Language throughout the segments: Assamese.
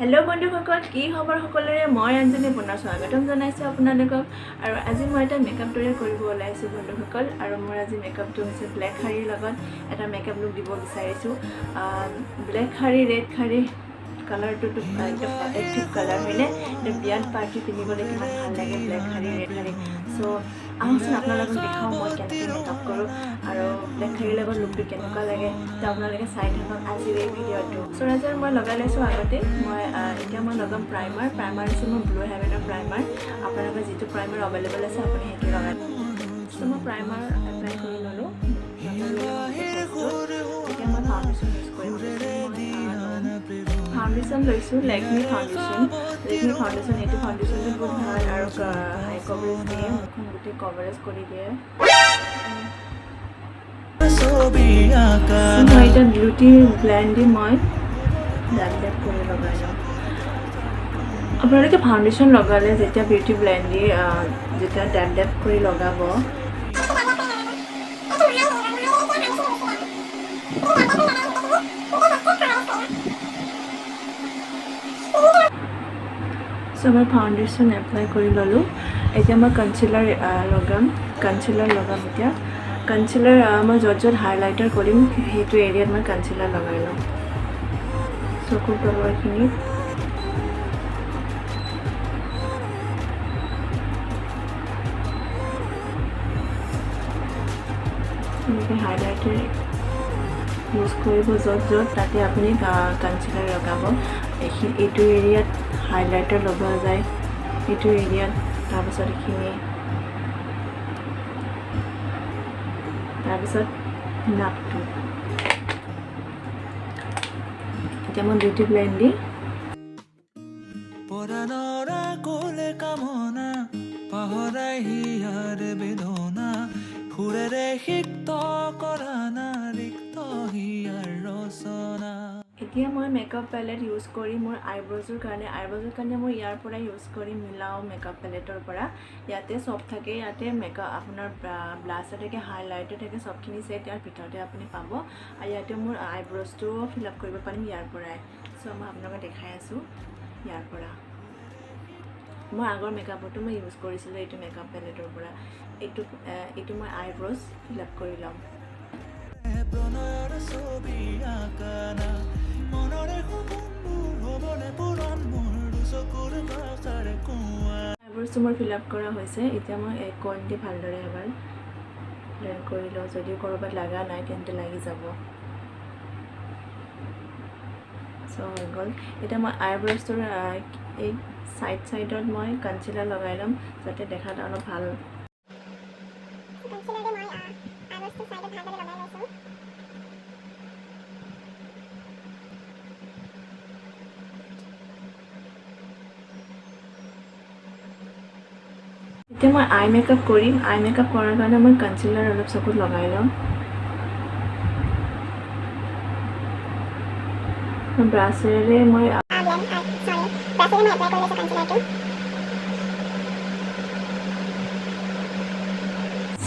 হেল্ল' বন্ধুসকল, কি খবৰ সকলোৰে? মই অঞ্জলি পুনৰ স্বাগতম জনাইছোঁ আপোনালোকক। আৰু আজি মই এটা মেকআপ তৈয়াৰ কৰিব ওলাইছোঁ বন্ধুসকল। আৰু মোৰ আজি মেকআপটো হৈছে ব্লেক শাৰীৰ লগত এটা মেকআপ লুক দিব বিচাৰিছোঁ। ব্লেক শাৰী, ৰেড শাৰী কালাৰটোতো একদম এট্ৰেক্টিভ কালাৰ হয়নে? এতিয়া বিয়াত পাৰ্টি পিন্ধিবলৈ কিমান ভাল লাগে ব্লেক শাৰী, ৰেড শাৰী। চ' আহকচোন আপোনালোকক দেখাওঁ মই কেনেকৈ মেকআপ কৰোঁ আৰু ব্লেক শাৰীৰ লগত লুকটো কেনেকুৱা লাগে। তো আপোনালোকে চাই থাকক আজিৰ এই ভিডিঅ'টো। মইশ্চাৰাইজাৰ মই লগাই লৈছোঁ আগতে। মই এতিয়া মই লগাম প্ৰাইমাৰ। প্ৰাইমাৰ হৈছে মোৰ ব্লু হেভেনৰ প্ৰাইমাৰ। আপোনালোকৰ যিটো প্ৰাইমাৰ এভেইলেবল আছে আপুনি সেইটো লগাই। চ' মই প্ৰাইমাৰ এপ্লাই কৰি ল'লোঁ। এতিয়া মই ফাউণ্ডেশ্যন ইউজ কৰিম। ফাউণ্ডেশ্যন লৈছোঁ লেকমি ফাউণ্ডেশ্যন। লেকমি ফাউণ্ডেশ্যন, এইটো ফাউণ্ডেশ্যনটো বহুত ভাল আৰু হাই কভাৰেজ দিয়ে, মুখখন গোটেই কভাৰেজ কৰি দিয়ে। মই এতিয়া বিউটি ব্লেণ্ড দি মই ডেপ ডেপ কৰি লগাই লওঁ। আপোনালোকে ফাউণ্ডেশ্যন লগালে যেতিয়া বিউটি ব্লেণ্ড দি যেতিয়া ডেপ ডেপ কৰি লগাব, চ' মই ফাউণ্ডেশ্যন এপ্লাই কৰি ল'লোঁ। এতিয়া মই কনচিলাৰ লগাম। কনচিলাৰ লগাম এতিয়া। কনচিলাৰ মই য'ত য'ত হাইলাইটাৰ কৰিম সেইটো এৰিয়াত মই কনচিলাৰ লগাই ল'ম। চকুৰ তলৰখিনিত, এনেকৈ হাইলাইটাৰ ইউজ কৰিব য'ত য'ত, তাতে আপুনি কনচিলাৰ লগাব। এইখিনি এইটো এৰিয়াত হাইলাইটাৰ লগোৱা যায়, এইটো এৰিয়াত, তাৰপিছত এইখিনি, তাৰপিছত নাকটো। এতিয়া মই বিউটি ব্লেণ্ড দি কামনা পাহৰাই হিয়াৰ বেদনা সুৰেৰে সিক্ত কৰা না ৰিক্ত হিয়াৰ ৰচনা। এতিয়া মই মেকআপ পেলেট ইউজ কৰি মোৰ আইব্ৰজৰ কাৰণে মই ইয়াৰ পৰা ইউজ কৰি মিলাওঁ মেকআপ পেলেটৰ পৰা। ইয়াতে চব থাকে। ইয়াতে মেকআপ আপোনাৰ ব্লাছৰ থাকে, হাইলাইটাৰ থাকে, চবখিনি ছেট ইয়াৰ ভিতৰতে আপুনি পাব। আৰু ইয়াতে মোৰ আইব্ৰজটোও ফিল আপ কৰিব পাৰিম ইয়াৰ পৰাই। চ' মই আপোনালোকক দেখাই আছোঁ ইয়াৰ পৰা। মই আগৰ মেকআপতো মই ইউজ কৰিছিলোঁ এইটো মেকআপ পেলেটৰ পৰা। এইটো মই আইব্ৰজ ফিল আপ কৰি ল'ম। প্ৰণয়ৰ ছবি আঁকা না, মনৰে সপোনবোৰ হ'বনে পূৰণ মোৰ দুচকুৰ ভাষাৰে কোৱা। আইব্ৰজটো মোৰ ফিল আপ কৰা হৈছে। এতিয়া মই এই কণ দি ভালদৰে এবাৰ ব্লেণ্ড কৰি লওঁ। যদিও ক'ৰবাত লগা নাই তেন্তে লাগি যাব। চ' হৈ গ'ল। এতিয়া মই আইব্ৰজটোৰ এই ছাইড ছাইডত মই কনচিলাৰ লগাই ল'ম যাতে দেখাত অলপ ভাল। কনচিলাৰ মই আইব্ৰজটো ছাইডত ভালদৰে লগাই লৈছোঁ। এতিয়া মই আই মেকআপ কৰিম। আই মেকআপ কৰাৰ কাৰণে মই কনচিলাৰ অলপ চকুত লগাই ল'ম। ব্ৰাছেৰে মই ব্লেণ্ড, চৰি, ব্ৰাছেৰে মই এপ্লাই কৰি লৈছোঁ কনচিলাৰটো।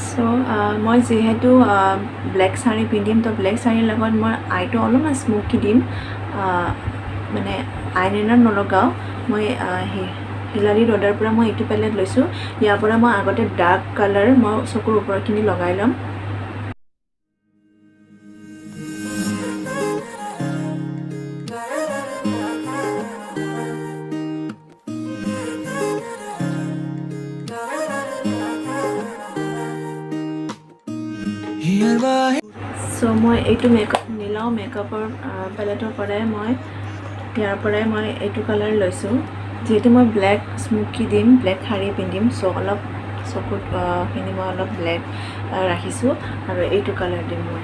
চ' মই যিহেতু ব্লেক শাৰী পিন্ধিম, তো ব্লেক শাৰীৰ লগত মই আইটো অলপমান স্মকি দিম। মানে আইলাইনাৰ নলগাওঁ মই। হিলাৰী ৰডাৰ পৰা মই এইটো পেলেট লৈছোঁ। ইয়াৰ পৰা মই আগতে ডাৰ্ক কালাৰ মই চকুৰ ওপৰখিনি লগাই ল'ম। হিয়াৰ বাহি চ' মই এইটো মেকআপ নিলাওঁ মেকআপৰ পেলেটৰ পৰাই মই ইয়াৰ পৰাই মই এইটো কালাৰ লৈছোঁ। যিহেতু মই ব্লেক স্মকি দিম, ব্লেক শাৰী পিন্ধিম, চ' অলপ চকুত খিনি মই অলপ ব্লেক ৰাখিছোঁ আৰু এইটো কালাৰ দিম মই।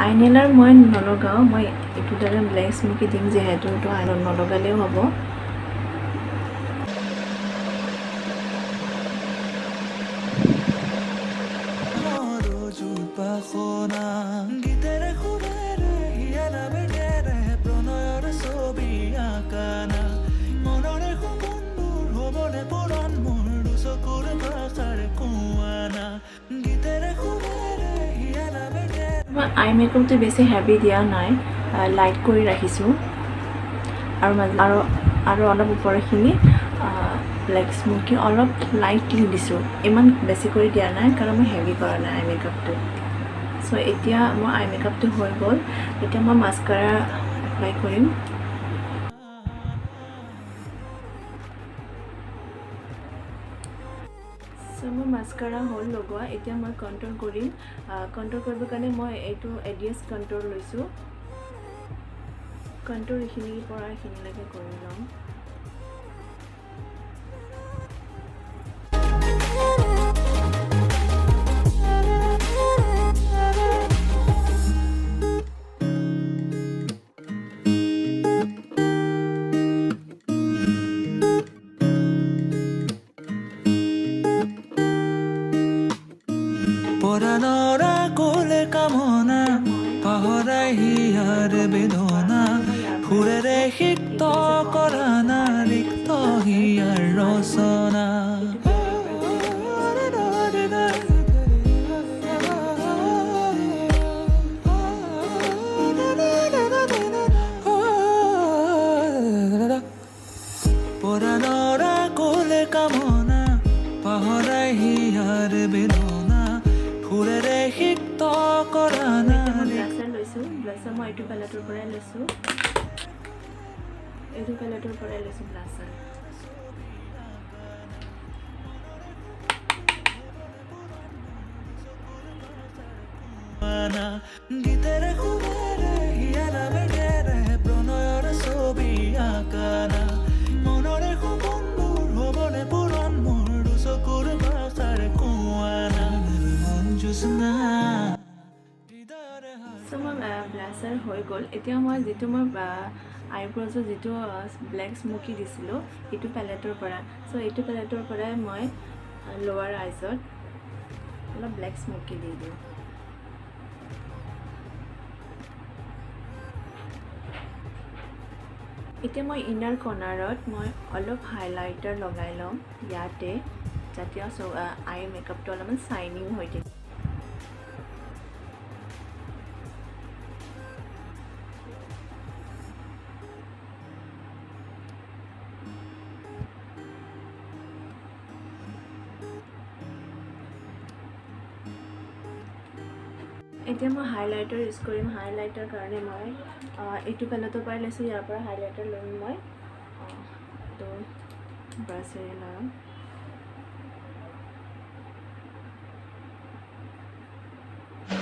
আইলাইনাৰ মই নলগাওঁ। মই এইটো দ্বাৰা ব্লেক স্মকি দিম যিহেতু, তো নলগালেও হ'ব। যুগ বাসনা গীতেৰে সুৰেৰে হিয়াৰ বেগেৰে প্ৰণয়ৰ ছবি আঁকা না, মনৰে সপোনবোৰ হ'বনে পূৰণ মোৰ দুচকুৰ ভাষাৰে কোৱা না, গীতেৰে সুৰেৰে হিয়াৰ বেগেৰে। মই আই মেকআপটো বেছি হেভি দিয়া নাই। লাইট কৰি ৰাখিছোঁ আৰু মাজে আৰু আৰু অলপ ওপৰখিনি ব্লেক স্মকি অলপ লাইটলি দিছোঁ, ইমান বেছি কৰি দিয়া নাই, কাৰণ মই হেভি কৰা নাই আই মেকআপটো। চ' এতিয়া মোৰ আই মেকআপটো হৈ গ'ল। এতিয়া মই মাস্কাৰা এপ্লাই কৰিম। চ' মোৰ মাস্কাৰা হ'ল লগোৱা। এতিয়া মই কণ্ট্ৰল কৰিম। কণ্ট্ৰল কৰিবৰ কাৰণে মই এইটো এডিএছ কণ্ট্ৰল লৈছোঁ। কণ্ট্ৰল এইখিনিৰ পৰা এইখিনিলৈকে কৰি ল'ম। পৰাণৰ আকুল কামনা পাহৰাই হিয়াৰ বেদনা, সুৰেৰে সিক্ত কৰা না ৰিক্ত হিয়াৰ ৰচনা। পৰাণৰ আকুল কামনা পাহৰাই হিয়াৰ বেদনা, সুৰেৰে সিক্ত কৰা না। মই ব্লাছাৰ লৈছোঁ। ব্লাছাৰ মই এইটো পেলেটৰ পৰাই লৈছোঁ, এইটো পেলেটৰ পৰাই লৈছোঁ ব্লাছাৰ। গীতেৰে সুৰেৰে হিয়াৰা বেগেৰে প্ৰণয়ৰ ছবি আঁকানা, মনৰে সপোনবোৰ হ'বনে পূৰণ মোৰ দুচকুৰ ভাষাৰে কোৱানা মন জোৎস্না। চ' মই ব্লাছাৰ হৈ গ'ল। এতিয়া মই যিটো মই আইব্ৰজত যিটো ব্লেক স্মকি দিছিলোঁ এইটো পেলেটৰ পৰা, চ' এইটো পেলেটৰ পৰাই মই লোৱাৰ আইজত অলপ ব্লেক স্মকি দি দিওঁ। এতিয়া মই ইনাৰ কৰ্ণাৰত মই অলপ হাইলাইটাৰ লগাই ল'ম ইয়াতে, যাতে আই মেকআপটো অলপমান শ্বাইনিং হৈ থাকে। এতিয়া মই হাইলাইটাৰ ইউজ কৰিম। হাইলাইটাৰ কাৰণে মই এইটো পেলেটৰ পৰাই লৈছোঁ, ইয়াৰ পৰা হাইলাইটাৰ ল'ম মই। তো ব্ৰাছেৰে লওঁ।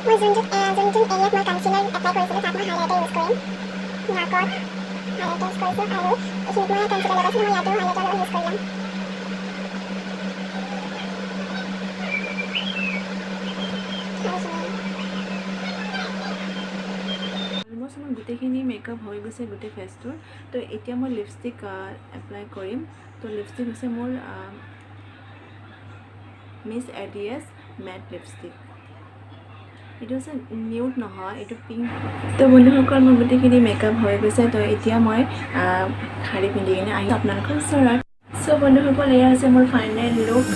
মই যোনটো এৰিয়াত মই কনচিলাৰ এপ্লাই কৰিছিলোঁ তাত মই হাইলাইটাৰ ইউজ কৰিম। নাকত হাইলাইটাৰ ইউজ কৰিছোঁ আৰু এইখিনিত মই কনচিলাৰ লগাইছিলোঁ, মই ইয়াতো হাইলাইটাৰ অলপ ইউজ কৰি ল'ম। অলমষ্ট মোৰ গোটেইখিনি মেকআপ হৈ গৈছে, গোটেই ফেচটোৰ। তো এতিয়া মই লিপষ্টিক এপ্লাই কৰিম। তো লিপষ্টিক হৈছে মোৰ মিছ এডিএছ মেট লিপষ্টিক। এইটো হৈছে নিউড নহয়, এইটো পিংক। তো বন্ধুসকল, মোৰ গোটেইখিনি মেকআপ হৈ গৈছে। তো এতিয়া মই শাৰী পিন্ধি কিনে আহি আপোনালোকৰ ওচৰত। চ' বন্ধুসকল, এয়া হৈছে মোৰ ফাইনেল লুক।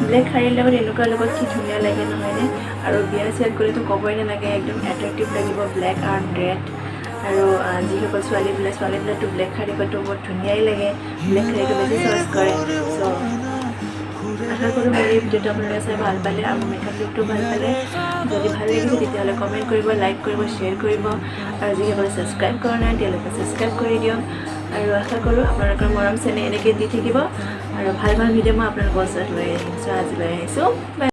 ব্লেক শাৰীৰ লগত এনেকুৱা লগত কি ধুনীয়া লাগে নহয়নে? আৰু বিয়া চিয়াত গ'লেতো ক'বই নালাগে, একদম এট্ৰেক্টিভ লাগিব ব্লেক আৰু ৰেড। আৰু যিসকল ছোৱালীবিলাকতো ব্লেক শাৰী গ'লেতো বহুত ধুনীয়াই লাগে, ব্লেক শাৰীটো বেছি চইচ কৰে। চ' আশা কৰোঁ মোৰ এই ভিডিঅ'টো আপোনালোকে চাই ভাল পালে আৰু মেকআপ লুকটো ভাল পালে। যদি ভাল লাগিছে তেতিয়াহ'লে কমেণ্ট কৰিব, লাইক কৰিব, শ্বেয়াৰ কৰিব আৰু যিসকলে ছাবস্ক্ৰাইব কৰা নাই তেওঁলোকে ছাবস্ক্ৰাইব কৰি দিয়ক। আৰু আশা কৰোঁ আপোনালোকৰ মৰম চেনেহ এনেকৈ দি থাকিব আৰু ভাল ভাল ভিডিঅ' মই আপোনালোকৰ ওচৰত লৈ আহিম। চ' আজি লৈ আহিছোঁ, বাই।